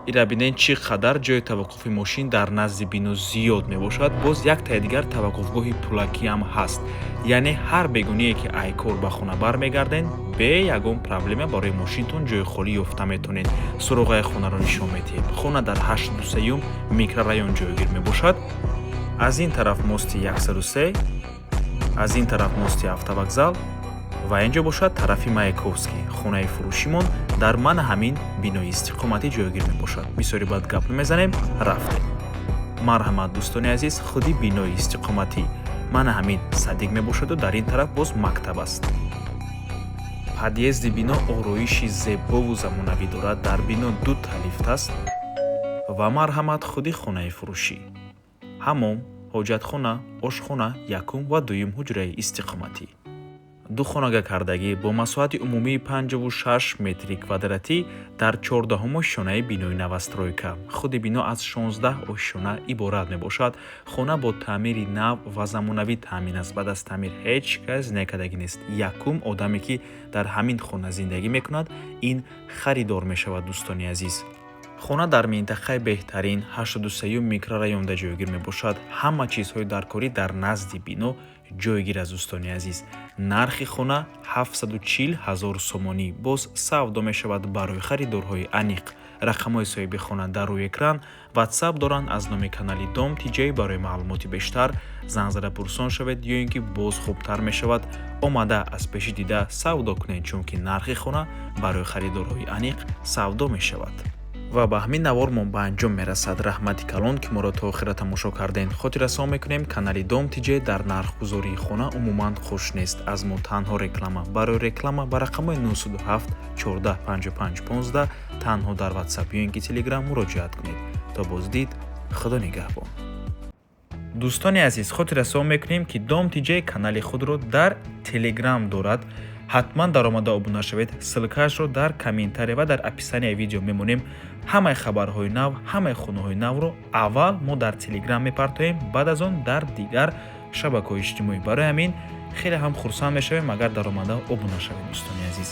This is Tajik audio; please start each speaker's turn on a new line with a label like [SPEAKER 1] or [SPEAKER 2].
[SPEAKER 1] Ира бинед, чӣ қадар ҷои таваққуфи мошин дар назди бино зиёд мебошад. Боз яктаи дигар таваққуфгоҳи пулакиам ҳаст. Яъне ҳар бегуние ки ай кор ба хона бармегарден, бе ягон проблема барои мошинтон ҷои холӣ ёфта метавонед. Суроғаи хонаро нишон медиҳем. Хона дар 83-юм микрорайон ҷойгир мебошад. Аз ин тараф мости 103, аз ин тараф мости автовокзал ва ин ҷо бошад тарафи Маяковский. Хонаи фурӯшимон дар мана ҳамин бинои истиқоматӣ ҷойгир мебошад. Бисёри баъд гап намезанем, рафтем. Марҳамат, дӯстони азиз, худи бинои истиқоматӣ мана ҳамин садик мебошаду дар ин тараф боз мактаб аст. Подъезди бино ороиши зебову замонавӣ дорад. Дар бино дута лифт аст. Ва марҳамат, худи хонаи фурӯшӣ: ҳамом, ҳоҷатхона, ошхона, якум ва дуюм ҳуҷраи истиқоматӣ, духонага кардагӣ бо масоҳати умумии 56 метри квадратӣ дар 14-ум ошёнаи бинои новостройка. Худи бино аз 16 ошёна иборат мебошад. Хона бо таъмири нав ва замонавӣ таъмин аст. Баъд аз таъмир ҳеҷ кас некардагӣ нест. Якум одаме, ки дар ҳамин хона зиндагӣ мекунад, ин харидор мешавад. Дӯстони азиз, хона дар минтақаи беҳтарин, 83-юм микрорайонда ҷойгир мебошад. Ҳама чизҳои даркорӣ дар назди бино ҷойгир аст. Дӯстони азиз, нархи хона 740 ҳазор сомонӣ, боз савдо мешавад. Барои харидорҳои аниқ рақамҳои соҳиби хона дар рӯи экран, Ватсап доранд аз номи канали Дом Тиҷай. Барои маълумоти бештар занг зада пурсон шавед ё ин ки боз хубтар мешавад, омада аз пеши дида савдо кунед, чунки нархи хона барои харидорҳои аниқ савдо мешавад. Ва ба ҳамин навормон ба анҷом мерасад. Раҳмати калон, ки моро то охира тамошо кардем. Хотиррасон мекунем, канали Дом Тиҷе дар нархгузории хона умуман хуш нест. Аз мо танҳо реклама. Барои реклама ба рақамҳои 907 14 55 15 танҳо дар Ватсап ё ин ки Телеграм муроҷиат кунед. То боздид, Худо нигаҳбон. Дӯстони азиз, хотиррасон мекунем, ки Дом Тиҷе канали худро дар Телеграм дорад. Ҳатман даромада обуна шавед. Ссылкаашро дар комментария ва дар описанияи видео мемонем. Ҳамаи хабарҳои нав, ҳамаи хонаҳои навро аввал мо дар Телеграм мепартоем, баъд аз он дар дигар шабакаҳои иҷтимоӣ. Барои ҳамин хеле ҳам хурсанд мешавем, агар даромада обуна шавед, дӯстони азиз.